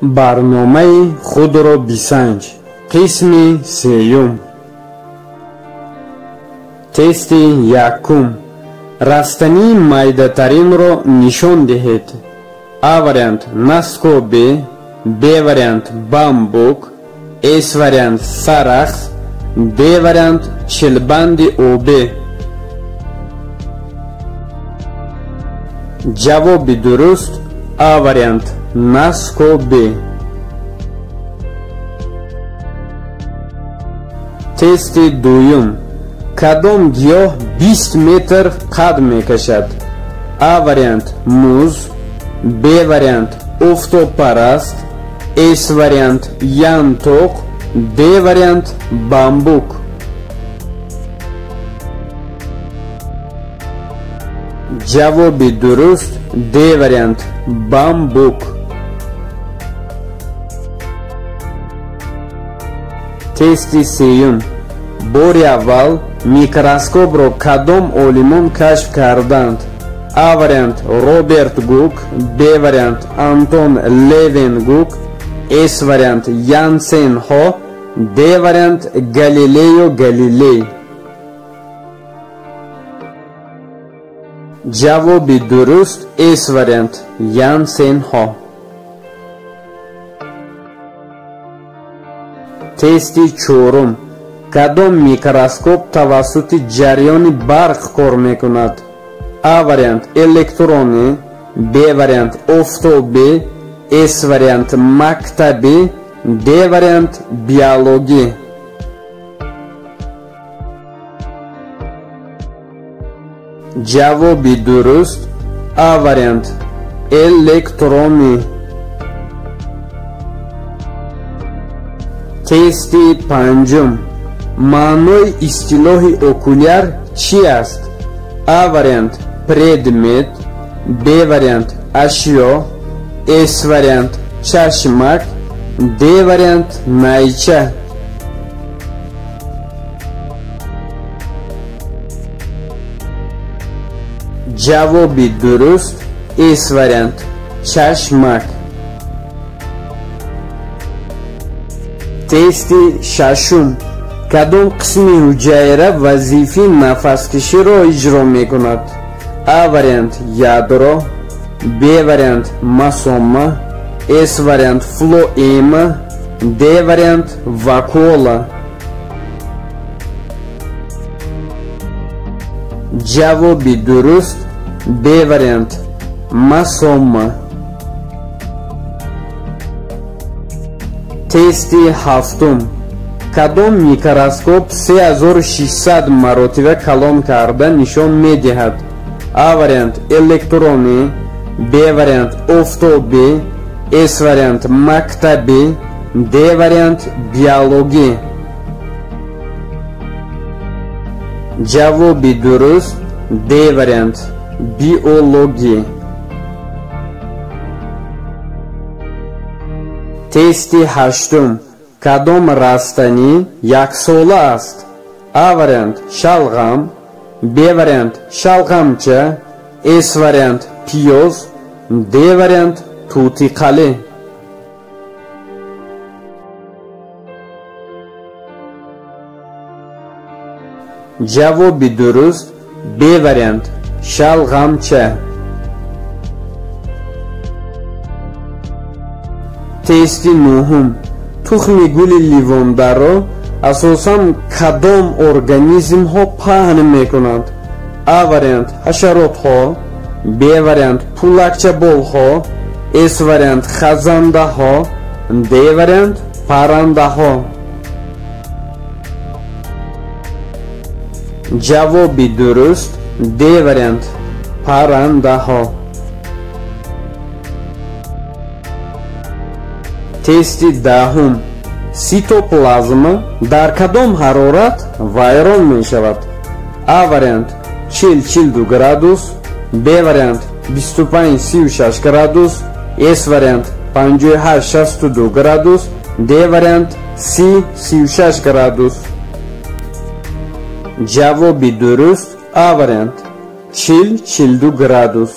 Барномаи худро бисанҷ. Қисми сеюм. Тести якум. Растании майдатаринро нишон диҳед. А вариант наскоби, Б вариант бамбук, С вариант сарахс, Д вариант чилбанди обе. Ҷавоби дуруст А вариант наскоби. Тести дуюм. Кадом гиёҳ 20 метр қад мекашад? А вариант муз, Б вариант офтобпараст, С вариант янтоқ, Д вариант бамбук. Ҷавоби дуруст Д вариант бамбук. Тести сеюм. Бори аввал микроскопро кадом олимон кашф карданд? А вариант Роберт Гук, Б вариант Антон Левенгук, С вариант Янсен Хо, Д вариант Галилео Галилей. Ҷавоби дуруст С вариант Янсен Хо. Тести чорум. Кадом микроскоп тавассути ҷараёни барқ кор мекунад? А вариант электронӣ, Б вариант офтобӣ, С вариант мактабӣ, Д вариант биологӣ. Ҷавоби дуруст А вариант электронӣ. Тести панҷум. Маънои истилоҳи окуляр чӣ аст? А вариант предмет, Б вариант ашё, С вариант чашмак, Д вариант найча. Ҷавоби дуруст С вариант чашмак. Тести шашум. Кадом қисми ҳуҷайра вазифаи нафаскаширо иҷро мекунад? А вариант ядро, Б вариант масома, С вариант флоэма, Д вариант вакуола. Ҷавоби дуруст Б вариант масома. Тести ҳафтум. Кадом микроскоп 3600 маротиба калон карда нишон медиҳад? А вариант электронӣ, Б вариант офтобӣ, С вариант мактабӣ, Д вариант биологӣ. Ҷавоби дуруст Д вариант биологӣ. Тести ҳаштум. Кадом растанӣ яксола аст? А вариант шалғам, Б вариант шалғамча, С вариант пиёз, Д вариант тутиқалӣ. Ҷавоби дуруст Б вариант шалғамча. Тести нуҳум. Тухми гули ливондаро асосан кадом организмҳо паҳн мекунанд? А вариант ҳашаротҳо, Б вариант пулакчаболҳо, С вариант хазандаҳо, Д вариант паррандаҳо. Ҷавоби дуруст Д вариант паррандаҳо. Тести даҳум. Ситоплазма дар кадом ҳарорат вайрон мешавад? А вариант 40-42 градус, Б вариант 25-36 градус, С вариант 58-62 градус, Д вариант 30-36 градус. Ҷавоби дуруст А вариант 40-42 градус.